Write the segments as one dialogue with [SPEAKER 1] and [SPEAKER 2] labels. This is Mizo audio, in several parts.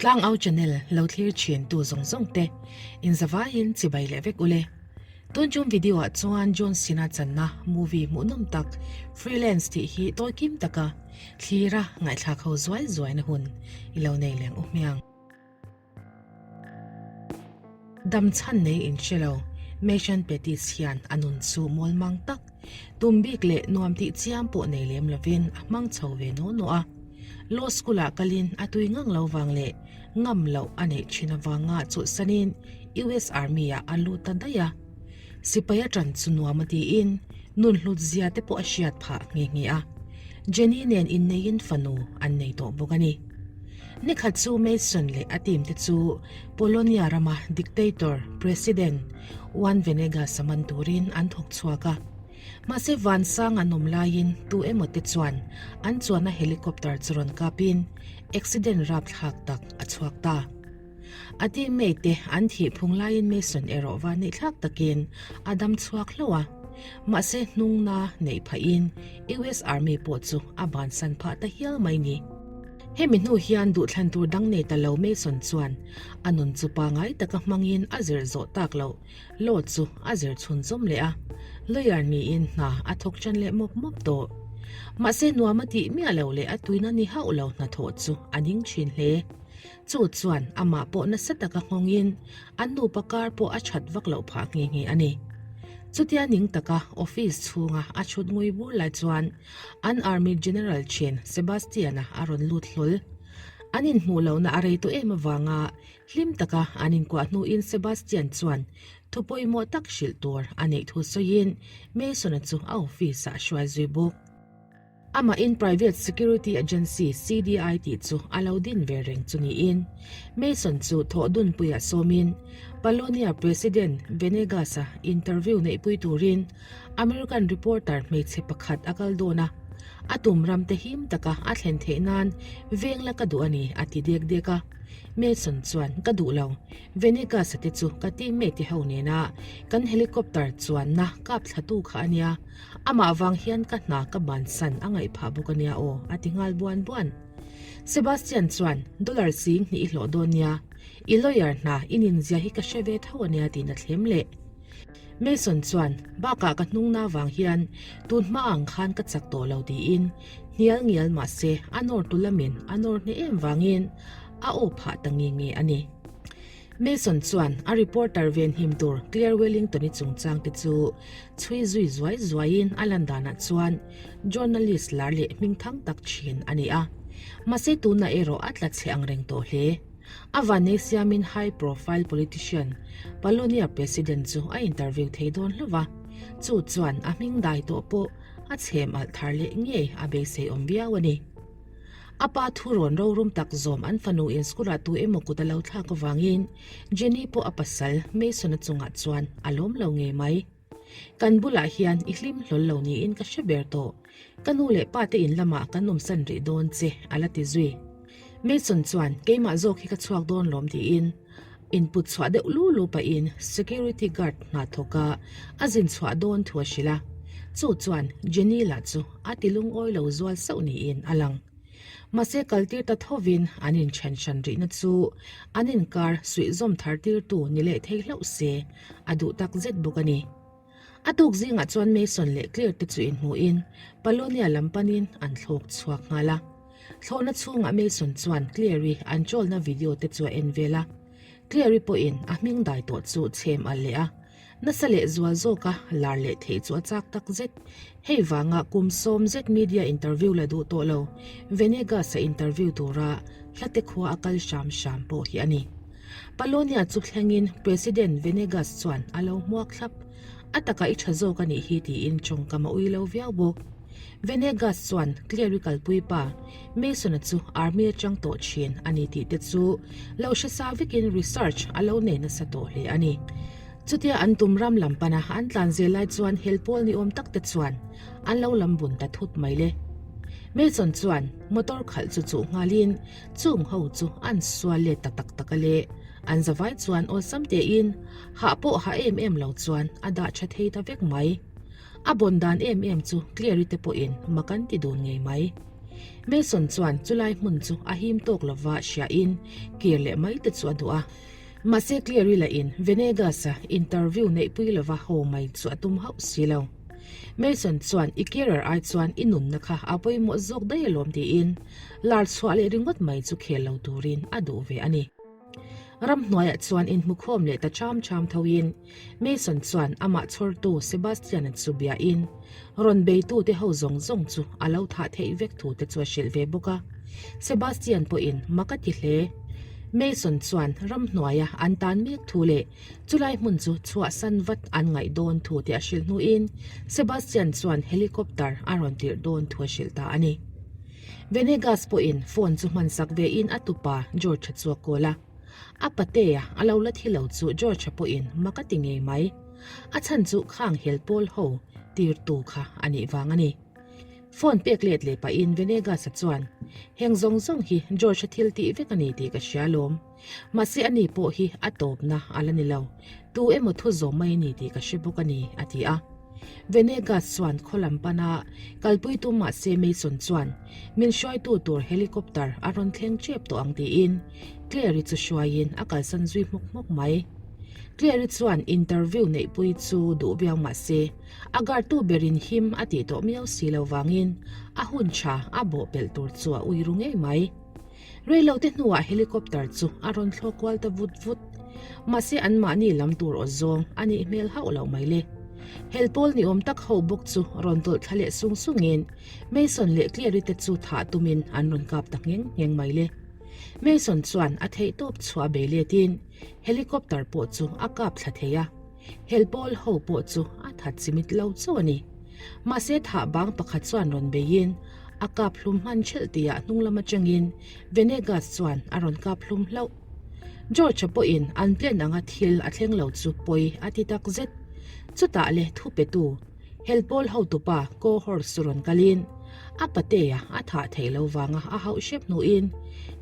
[SPEAKER 1] Tlangau channel lo thlir thin tu zawng zawng te in zavaiin chibai leh vek ule. Tun chung video ah chuan John Cena channa movie hmuhnawm tak Freelance tih hi tawi kim taka thlira ngaihthlak ho zuai zuaina hun i lo nei leng u hmiang. Dam chhan nei in hre lo, Mason Pettis hian a nun chu mawl mang tak, tum bik leh nuam tih chiam pawh nei lem lovin a hmang chho ve naw naw a. Law school ah kalin a tui ngang lo vang leh ngam loh a neih thin avanga chawlhsanin US Army ah a lut ta daih a. Sipai a ṭan chu nuam a tiin nun hlut zia te pawh a hriat phah nghe nghe a. Jenny nen inneiin fanu an nei tawh bawk a ni. Nikhat chu Mason leh a team te chu Polonia rama dictator President Juan Venegas a man turin an thawk chhuak a. Mahse vansang an awm laiin tu emaw te chuan an chuanna helicopter chu rawn kapin accident rapthlak tak a chhuak ta. A teammate te an thih phung laiin Mason erawh va neihthlak takin a dam chhuak hlauh a. Mahse hnungna neih phahin US Army pawh chu a bansan phah ta hial mai ni. Hemi hnu hian duhthlan tur dang nei ta lo Mason chuan a nun chu pangai taka hmangin a zir zawh tak loh law chu a zir chhunzawm leh a. Lawyer niin hna a thawk ṭan leh mawp mawp tawh. Mahse nuam a tih miah lo leh a tuina ni hauh lo hnathawh chu a ning ṭhin hle. Chu chuan amah pawh nasa taka nghawngin an nupa kar pawh a that vak loh phah nghe nghe a ni. Chutia ning taka office chhunga a chhut ngui bur lai chuan an Army General thin Sebastian-a a rawn lut hlawl. An inhmuh lohna a rei tawh em avanga hlim taka an inkuah hnuin Sebastian chuan thu pawimawh tak hrilh tur a neih thu sawiin Mason-a chu a office-ah a hruai zui bawk. Amahin Private Security Agency, CDI, tih chu a lo din ve reng chu niin, Mason chu thawh dunpuiah sawmin Polonia President Venegas-a interview neihpui turin American reporter hmeichhe pakhat a kal dawn a, a tum ramte him taka a thlen theih nan veng la ka duh a ni a ti dek dek a. Mason chuan, Ka duh lo, Venegas-a te chu ka teammate ho nena kan helicopter chuanna kap thlatu kha a nia, Amah vang hian ka hna ka bansan a ngaih phah bawk a nia aw, a ti nghal buan buan. Sebastian chuan, Dollar sing hnih i hlawh dawn nia, i lawyer hna i ninzia hi ka hre ve tho a nia tiin a thlem leh. Mason chuan, Bakah ka hnungna vang hian tun hma ang khan ka chak tawh lo tiin hnial ngial mah se a nawr tu lamin a nawr hneh em vangin a aw phah ta nge nge a ni. Mason chuan a reporter venhim tur Claire Wellington-i chungchang te chu chhui zui zuai zuaiin a lan danah chuan journalist lar leh hmingthang tak thin a ni a. Mahse tunah erawh a tla chhe ang reng tawh hle. A vannei siamin high profile politician Polonia president chu a interview thei dawn hlauh va, chu chuan a hming dai tawh pawh a chhem alh thar leh ngei a beisei awm viau a ni. A pa thu rawn rorum tak zawm an fanu in school ah tu emaw kut a lo thlak avangin Jenny pawh a pasal Mason-a chungah chuan a lawm lo ngei mai. Kan bulah hian i hlim hlawl lo niin ka hre ber tawh. Ka nu leh pa te in lamah kan awmsan rih dawn che a la ti zui. Mason chuan keimah zawk hi ka chhuak dawn lawm tiin input chhuah deuh lu lu pahin security guard hna thawk a a zin chhuah dawn thu a hrilh a. Chu chuan Jenny lah chu a ti lungawi lo zual sauh niin a lang. Mahse kaltir ta thovin an inthen hran rihna chu an inkar suihzawm thar tirtu ni leh thei hlauh se a duh tak zet bawk a ni. A tuk zingah chuan Mason leh Claire te chu inhmuhin Palonia lam panin an thlawk chhuak nghal a. Thlawhna chhungah Mason chuan Claire-i an chawlna video te chu a en vel a. Claire-i pawhin a hming dai tawh chu chhem alh leh a. Nasa leh zual zawka lar leh theih chu a chak tak zet. Hei vanga kum sawm zet media interview la duh tawh lo, Venegas-a interview tura hlate khua a kal hram hram pawh hi a ni. Palonia chu thlengin President Venegas chuan a lo hmuak thlap. A takah i tha zawk a nih hi tiin tawngkam a ui lo viau bawk. Venegas chuan clerical puipa Mason-a chu army atang tawh thin a ni tih te chu lo hre sa vekin research a lo nei nasa tawh hle a ni. Chutia an tum ram lam pana an tlan zel lai chuan hel pawl ni awm tak te chuan an lo lam bun ta thut mai le. Mason chuan motor khalh chu chuh nghalin chung ho chu an sual let ta tak tak a le. An zavai chuan awlsam tein hah pawh hah em em lo chuan a dah tha thei ta vek mai. A bawn dan em em chu Clary te pawhin mak an ti dun ngei mai. Mason chuan chulai hmun chu a him tawk lova hriain kir leh mai te chu a duh a. Mahse Cleary lahin Venegas-a interview neihpui lova haw mai chu a tum hauh si lo. Mason chuan i carer ai chuan i nunna kha a pawimawh zawk daih alawm tiin lar chhuah leh ringawt mai chu khel lo turin a duh ve a ni. Ramhnuaiah chuan inhmukhawm leh ta cham cham thoin Mason chuan amah chhawrtu Sebastian-a chu biain rawn beitute ho zawng zawng chu a lo thah theih vek thu te chu a hrilh ve bawk a. Sebastian pawhin mak a ti hle. Mason chuan ramhnuaia an tan mek thu leh chulai hmun chu chhuahsan vat an ngaih dawn thu te a hrilh hnuin Sebastian chuan helicopter a rawn tirh dawn thu a hrilh ta a ni. Venegas pawhin phone chu hmansak vein a tupa George-a chu a call a. A patea a lo la thi lo chu George-a pawhin mak a ti ngei mai. A chhan chu khang hel pawl ho tirtu kha a nih vang a ni. Phone pek let leh pahin Venegas-a chuan, Heng zawng zawng hi George-a thil tih vek a ni tih ka hria alawm. Mahse ani pawh hi a tawpna a la ni lo. Tu emaw thu zawm mai a ni tih ka hre bawk a ni, a ti a. Venegas chuan khaw lam pana kalpui tum mahse Mason chuan min hruaitu tur helicopter a rawn thleng tep tawh ang tiin Claire-i chu hruaiin a kalsan zui hmawk hmawk mai. Claire-i chuan interview neihpui chu duh viau mahse a guard tu berin him a tih tawh miau si lo vangin a hun tha a bawhpelh tur chu a ui ru ngei mai. Reilote hnuah helicopter chu a rawn thlawk kual ta vut vut. Mahse anmahni lam tur aw zawng a nih hmel hauh loh mai le. Hel pawl ni awm tak ho bawk chu rawn tawlh thla leh sung sungin Mason leh Clary te chu thah tumin an rawn kap ta ngheng ngheng mai le. Mason chuan a theihtawp chhuah bei letin helicopter pawh chu a kap thla thei a. Hel pawl ho pawh chu a that chimit lo chauh a ni. Mahse thah bang pakhat chuan rawn beiin a kap hlum hman thelh tihah hnung lam atangin Venegas chuan a rawn kap hlum hlauh. George-a pawhin an plan anga thil a thleng lo chu pawi a ti tak zet. Chutah le thu petu hel pawl hotupa Cohors chu rawn kalin a patea a thah theih lo vanga a hauh hrep hnuin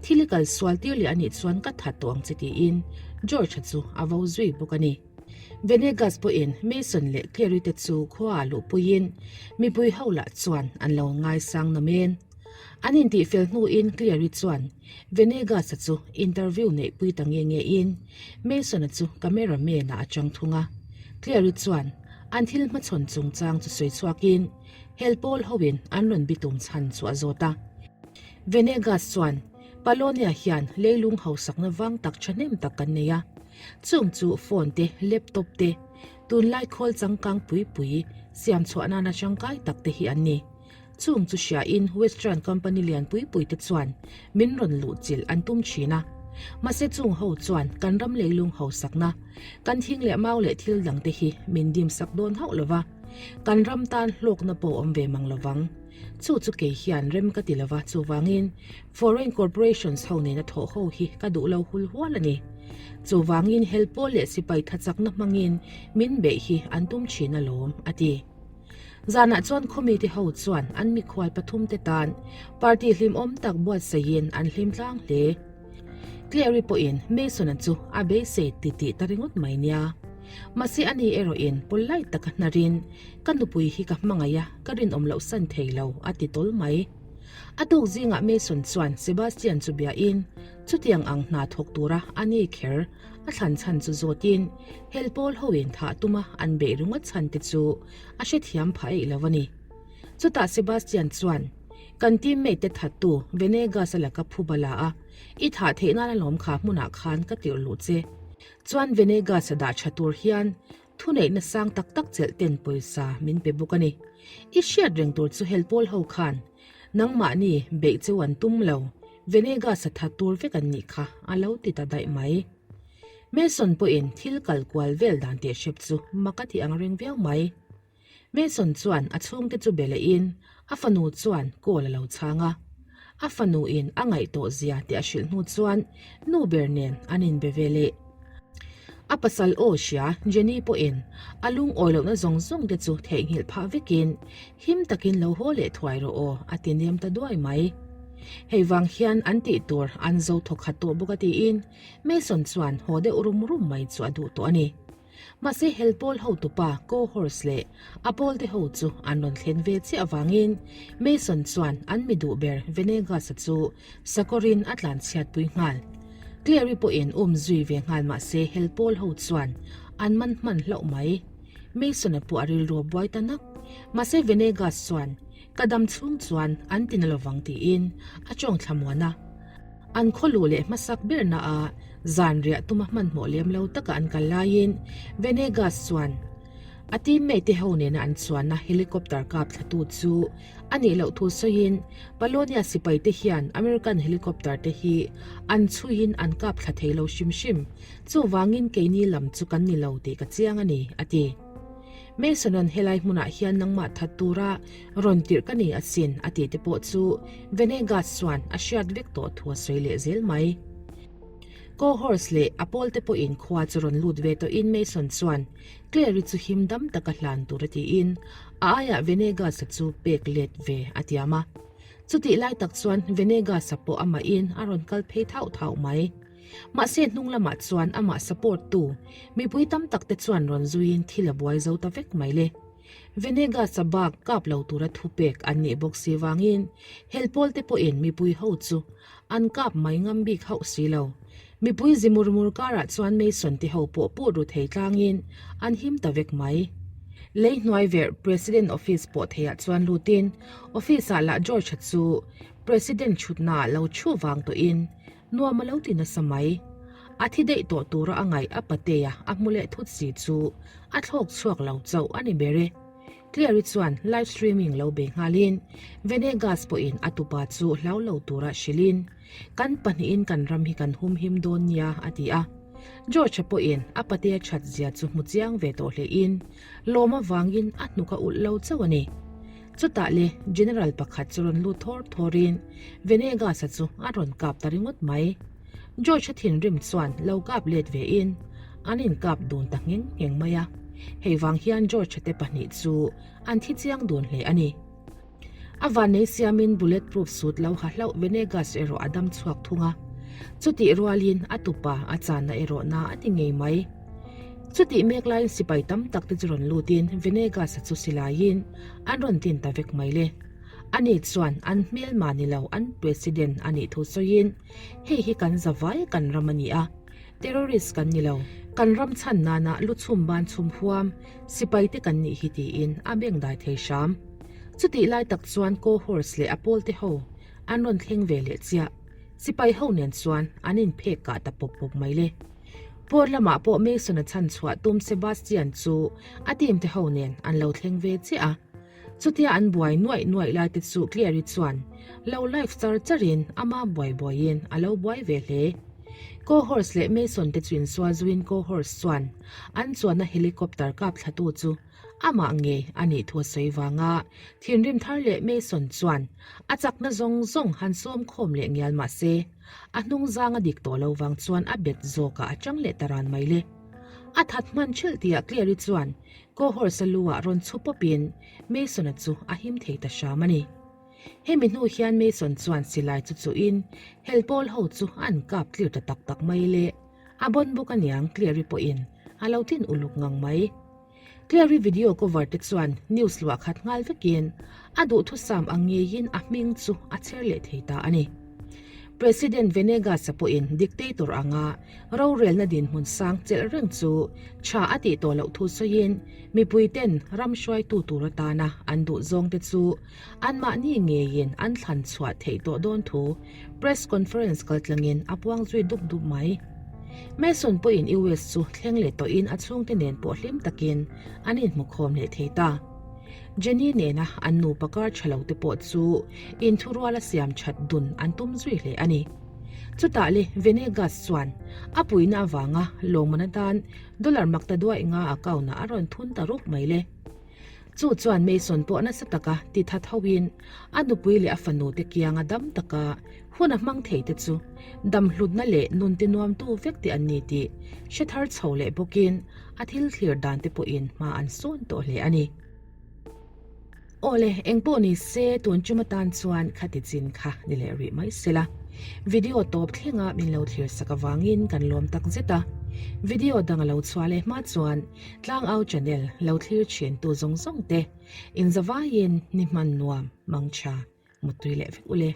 [SPEAKER 1] thil i kal sual tir leh anih chuan ka that tawh ang che tiin George-a chu a vo zui bawk a ni. Venegas pawhin Mason leh Clary te chu khuaah luhpuiin mipui ho lah chuan an lo ngaisang na men. An intihfel hnuin Clary chuan Venegas-a chu interview neihpui ta nge ngein Mason-a chu camera man-ah a chang thung a. Clary chuan an thil hmachhawn chungchang chu sawi chhuakin hel pawl hoin an rawn bitum chhan chu a zawt a. Venegas chuan Palonia hian leilung hausakna vang tak thahnem tak kan nei a. Chung chu phone te, laptop te, tunlai khawl changkang pui pui siam chhuah nana tangkai tak te hi an ni. Chung chu hriain Western company lian pui pui te chuan min rawn luh chilh an tum thin a. Mahse chung ho chuan kan ram leilung hausakna, kan thing leh mau leh thil dang te hi min dim sak dawn hauh lo va, kan ram tan hlawkna pawh awm ve mang lo vang. Chu chu kei hian rem ka ti lo va, chuvangin Foreign corporations ho nena thawh ho hi ka duh lo hul hual a ni. Chuvangin helpawl leh sipai thachakna hmangin min beih hi an tum thin alawm, a ti. Zanah chuan khawmite ho chuan an mikhual pathumte tan party hlimawm tak buatsaihin an hlim tlang hle. Clary pawhin Mason-a chu a beisei titih ta ringawt mai nia. Mahse ani erawhin polite taka hnarin, Ka nupui hi ka hmangaih a, ka rinawm loh san thei lo, a ti tawl mai. A tuk zingah Mason chuan Sebastian chu biain chutiang ang hna thawk tura a ni kher a thlan chhan chu zawtin hel pawl hoin thah tuma an beih ringawt chhan te chu a hrethiam phah eih lo a ni. Chutah Sebastian chuan, Kan teammate te thattu Venegas a laka phuba la a, i thah theih nan alawm kha hmunah khan ka tirh luh che. Chuan Venegas a dah tha tur hian Thuneihna sang tak tak chelh ten pawisa min pe bawk a ni. I hriat reng tur chu hel pawl ho khan nangmahni beih cheu an tum lo, Venegas a that tur vek an nih kha a lo ti ta daih mai. Mason pawhin thil kal kual vel dan teh hrep chu mak a ti ang reng viau mai. Mason chuan a chhungte chu be lehin a fanu chuan call a lo chhang a. A fanu in a ngaih tawh zia tih a hrilh hnu chuan nu ber nen an inbe ve leh. A pasal aw hria Jenny pawhin a lungawi lohna zawng zawng te chu theihnghilh phah vekin him takin lo haw leh thuai rawh aw a ti nem ta duai mai. Hei vang hian an tih tur an zo thawk khat tawh bawk a tiin Mason chuan haw deuh rum rum mai chu a duh tawh a ni. Mahse hel pawl hotupa Cohors leh a pawlte ho chu an rawn thlen ve chiah avangin Mason chuan an mi duh ber Venegas-a chu sakawrin a tlanchhiatpui nghal. Clary pawhin um zui ve nghal mahse hel pawl ho chuan an man hman hlauh mai. Mason-a pawh a rilru a buai ta nak. Mahse Venegas chuan Ka dam chhung chuan an ti na lovang tiin a tawng thlamuan a. An khaw luh leh hmasak berna a zan riah tuma hmanhmawh lem lo taka an kal laiin Venegas chuan a teammate te ho nena an chuanna helicopter kap thlatu chu a nih loh thu sawiin Palonia sipai te hian American helicopter te hi an chhuiin an kap thla thei lo hrim hrim, chuvangin keini lam chu kan ni lo tih ka chiang a ni, a ti. Mason-a'n helai hmunah hian nangmah that tura rawn tirh ka ni asin a tih te pawh chu Venegas chuan a hriat vek tawh thu a sawi leh zel mai. Cohors leh a pawlte pawhin khua chu rawn lut ve tawhin Mason chuan Clary chu him dam taka hlan tur a tiin a aiah Venegas-a chu pek let ve a tiam a. Chutih lai tak chuan Venegas-a pawh amahin a rawn kal phei thauh thauh mai. Mahse hnung lamah chuan amah support tu mipui tam tak te chuan rawn zuiin thil a buai zo ta vek mai le. Venegas-a bak kap lo tura thupek an nih bawk si vangin helpawl te pawhin mipui ho chu an kap mai ngam bik hauh si lo. Mipui zi mur mur karah chuan Mason te ho pawh put ru thei tlangin an him ta vek mai. Lei hnuai verh President office pawh theiah chuan lutin office-ah lah George-a chu President chhutnaah lo thu vang tawhin Nuam a lo ti nasa mai. A thi daih tawh tura a ngaih a patea a hmu leh thut si chu a thlawk chhuak lo chauh a ni ber e. Clary chuan live streaming lo bei nghalin Venegas pawhin a tupa chu hlau lo tura hrilhin kan pahnihin kan ram hi kan humhim dawn nia a ti a. George-a pawhin a patea that zia chu hmu chiang ve tawh hlein lawm avangin a hnuk a ulh lo chauh a ni. Chutah le General pakhat chu rawn lut thawr thawrin Venegas-a chu a rawn kap ta ringawt mai. George-a thinrim chuan lo kap let vein an inkap dun ta ngheng ngheng mai a. Hei vang hian George-a te pahnih chu an thi chiang dun hle a ni. A vannei siamin bullet proof suit lo ha hlauh Venegas erawh a dam chhuak thung a. Chutih rualin a tupa a channa erawh na a ti ngei mai. Chutih mek laiin sipai tam tak te chu rawn lutin Venegas-a chu silaiin an rawn tin ta vek mai le. Ani chuan an hmelma ni lo an President a nih thu sawiin, Hei hi kan zavai kan ram a ni a, terrorist kan ni lo. Kan ram chhan nana lu chhum ban chhum huam sipai te kan nih hi tiin a bengdai thei hram. Chutih lai tak chuan Cohors leh a pawlte ho an rawn thleng ve leh chiah. Sipai ho nen chuan an inphek kah ta pawp pawp mai le. Pawr lamah pawh Mason-a chhan chhuah tum Sebastian chu a team te ho nen an lo thleng ve chiah a. Chutia an buai nuaih nuaih lai te chu Clary chuan lo live char charin ama buai buaiin a lo buai ve hle. Cohors leh Mason te chu insual zuiin Cohors chuan an chuanna helicopter kap thlatu chu Amah ngei a nih thu a sawi vanga thinrim thar leh Mason chuan a chakna zawng zawng han sawm khawm leh ngial mah se, a hnung zang a dik tawh lo vang chuan a bet zawkah a chang leh ta ran mai le. A that hman thilh tihah Clary chuan Cohors-a lu-ah rawn chhu pawpin Mason-a chu a him thei ta hram a ni. Hemi hnu hian Mason chuan silai chu chuhin helpawl ho chu an kap tlir ta tak tak mai le. A bawn bawk aniang Clary pawhin a lo tin uluk ngang mai. Clary video cover te chuan news luah khat nghal vekin a duhthusam ang ngeiin a hming chu a chher leh thei ta a ni. President Venegas-a pawhin dictator anga rorelna dinhmun sang chelh reng chu tha a tih tawh loh thu sawiin mipuiten ram hruaitu tur atana an duh zawngte chu anmahni ngeiin an thlan chhuah theih tawh dawn thu press conference kaltlangin a puang zui dup dup mai. Mason pawhin US chu thleng leh tawhin a chhungte nen pawh hlim takin an inhmukhawm leh thei ta. Jenny nena an nupa kar tha lo te pawh chu inthurual a siam that dun an tum zui hle a ni. Chutah le Venegas chuan a puihna avanga lawngman atan dollar makta duaih nga account ah a rawn thun ta rup mai le. Chu chuan Mason pawh nasa taka ti tha thoin a nupui leh a fanu te kianga dam taka hun a hmang thei te chu dam hlutna leh nun ti nuamtu vek te an ni tih hre thar chho leh bawkin a thil thlir dan te pawhin hma an sawn tawh hle a ni. Awle, engpawh ni se tun chum atan chuan khati chin kha ni leh rih mai sela. Video tawp thlenga min lo thlir sak avangin kan lawm tak zet a. Video dang a lo chhuah leh hma chuan Tlangau channel lo thlir thin tu zawng zawng te inzavaiin ni hman nuam mangtha muttui leh vek ule.